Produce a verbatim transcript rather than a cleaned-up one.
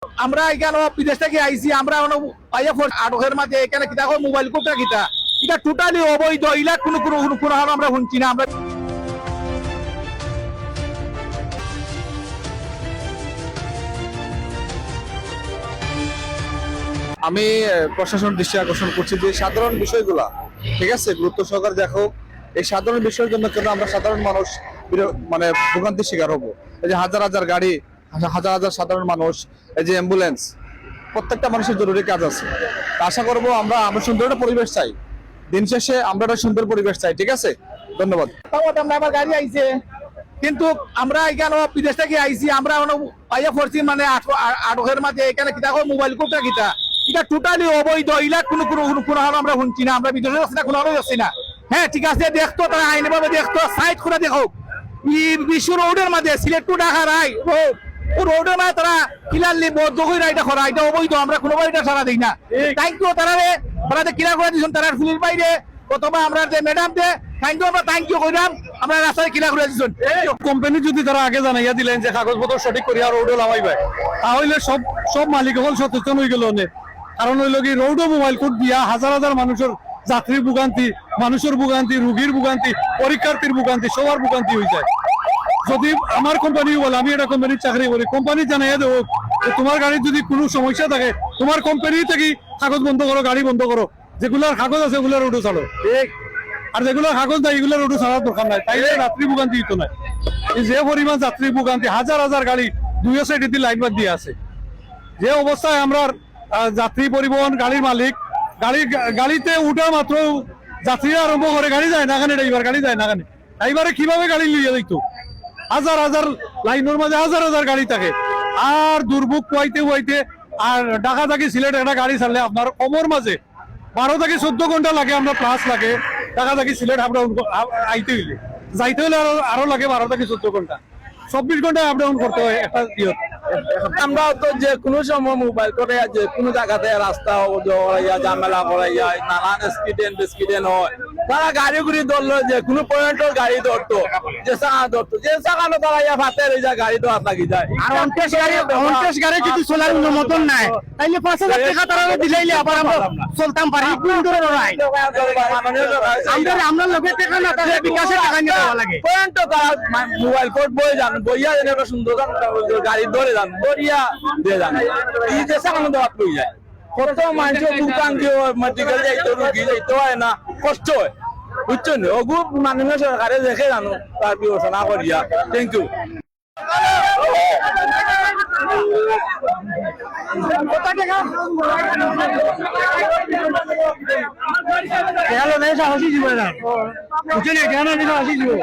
আমরা এখানো বিদেশ থাকি আইছি, আমরা অনো আইয়া পড়ছি আটকের মাঝে। এখানে কিতা কয়, মোবাইল কোর্টটা কিতা, ইটা totally অবৈধ। ইলা কোনো, কোনো, কোনো, কোনো হাল আমরা হুনছি না। আমরা আমি, আহ, প্রশাসনের দৃষ্টি আকর্ষণ করছি যে সাধারণ বিষয়গুলা, ঠিক আছে, গুরুত্ব সহকারে দেখা হোক। এই সাধারণ বিষয়ের জন্য কেন আমরা সাধারণ মানুষ বির-, মানে ভোগান্তির শিকার হব? এই যে হাজার হাজার গাড়ি, হাজার হাজার সাধারণ মানুষ, এই যে অ্যাম্বুলেন্স, প্রত্যেকটা মানুষের জরুরি কাজ আছে। তা আশা করব আমরা, আমরা সুন্দর একটা পরিবেশ চাই। দিন শেষে আমরা একটা সুন্দর পরিবেশ চাই, ঠিক আছে? ধন্যবাদ। তাও আমরা, আমার গাড়ি আইছে, কিন্তু আমরা এখানো বিদেশ থাকি আইছি, আমরা অনো আইয়া পড়ছি মানে আট-, আ-, আটকের মাঝে। এখানে কিতা কয়, মোবাইল কোর্টটা কিতা, ইটা totally অবৈধ। ইলা কোনো, কোনো, কোনো, কোনো হাল আমরা হুনছি না। আমরা বিদেশে আছি না, কোনো হালও আছি না। হ্যাঁ, ঠিক আছে, দেখতো তারা আইনিভাবে দেখতো, সাইড করে দেখো। ই বিশ্ব রোডের মাঝে, সিলেট to ঢাকার আই, ও, ও রোডের মাঝে তারা কিলারলি বন্ধ করে ইটা করা, ইটা অবৈধ, আমরা কোনোভাবে ইটা সারা দেই না। ঠিক। Thank you তারারে, তারা যে কিলা করে দিছইন, তারার পুলিশ বাইরে, অথবা আমরা যে ম্যাডাম দে, thank you, আমরা thank you কইরাম, আমরা রাস্তায় কিলা করে দিছইন। কোম্পানি যদি তারা আগে জানাইয়া দিলেন যে কাগজপত্র সঠিক করিয়া রোডও লামাইবা, তাহলে সব, সব মালিক অকল সচেতন হয়ে গেল অনেক। কারণ হইল কি, রোডও মোবাইল কোর্ট দিয়া হাজার হাজার মানুষের যাত্রীর ভোগান্তি, মানুষের ভোগান্তি, রুগীর ভোগান্তি, পরীক্ষার্থীর ভোগান্তি, সবার ভোগান্তি হয়ে যায়। যদি আমার কোম্পানি বলে, আমি একটা কোম্পানির চাকরি করি, কোম্পানি জানাইয়া দেবো যে তোমার গাড়ির যদি কোনো সমস্যা থাকে, তোমার কোম্পানি থেকে কাগজ বন্ধ করো, গাড়ি বন্ধ করো, যেগুলার কাগজ আছে ওগুলা রোডও ছাড়ো। ঠিক। আর যেগুলার কাগজ নাই, এগুলা রোডও ছাড়ার দরকার নাই, তাইলে ঠিক। রাত্রি ভোগান্তি হইতো না। এই যে পরিমাণ যাত্রী ভোগান্তি, হাজার হাজার গাড়ি দুই সাইডে দিয়ে লাইন বাদ দিয়ে আছে। যে অবস্থায় আমরা, আহ, যাত্রী পরিবহন গাড়ির মালিক, গাড়ি, গা-, গাড়িতে উঠা মাত্র যাত্রী আরম্ভ করে, গাড়ি যায় না কেনে, ড্রাইভার গাড়ি যায় না কেনে, ড্রাইভারে কিভাবে গাড়ি লইয়া যাইতো? হাজার হাজার লাইনের মাঝে হাজার হাজার গাড়ি থাকে। আর দুর্ভোগ পুয়াইতে পুয়াইতে আর ঢাকা থাকি সিলেট একটা গাড়ি ছাড়লে আপনার কমর মাঝে বারো থাকি চোদ্দ ঘন্টা লাগে, আমরা প্লাস লাগে। ঢাকা থাকি সিলেট আপ ডাউন আইতে হইলে, যাইতে হইলে আরো, আরো লাগে বারো থাকি চোদ্দ ঘন্টা, চব্বিশ ঘন্টা আপ ডাউন করতে হয় একটা ইয়ে। আমরা তো যে কোনো সময় মোবাইল করে যে কোনো জায়গাতে রাস্তা অবরোধ করাইয়া, ঝামেলা করাইয়া, নানান অ্যাক্সিডেন্ট ফ্যাক্সিডেন্ট হয়। তারা গাড়ি গুড়ি ধরলো, যে কোনো পয়েন্টর গাড়ি ধরতো, যে চাকা ধরতো, যে চাকানো তারা ইয়া ফাতে রয়ে যায়, গাড়ি ধরাত লাগি যায়। আর অন্টেস গাড়ি, অন্টেস গাড়ি যদি চলার অনুমোদন নাই, তাইলে পাঁচ হাজার টাকা তারা দিলাইলে আবার আমরা চলতাম পারি। কোন ধরনের রায়? আমরা, আমরা লগে টাকা না থাকলে বিকাশে টাকা নিয়ে দেওয়া লাগে। পয়েন্ট তো তারা মা-, মোবাইল কোর্ট বই যান, বইয়া যেন একটা সুন্দর গান, গাড়ি ধরে যান, ধরিয়া দিয়ে যান। এই যে সামনে দেওয়া লই যায়। কত মানুষ ভুগতাম দিয়ে মেডিকেল যাইতো, রুগী যাইতো হয় না, কষ্ট হয়। বুঝছো নি? ওগু মাননীয় সরকারে দেখে জানো, তার বিবেচনা করিয়া। Thank you। টেকা লইলে সাহসী জীবন না। বুঝছো নি? টেকা না নিলে সাহসী জীবন।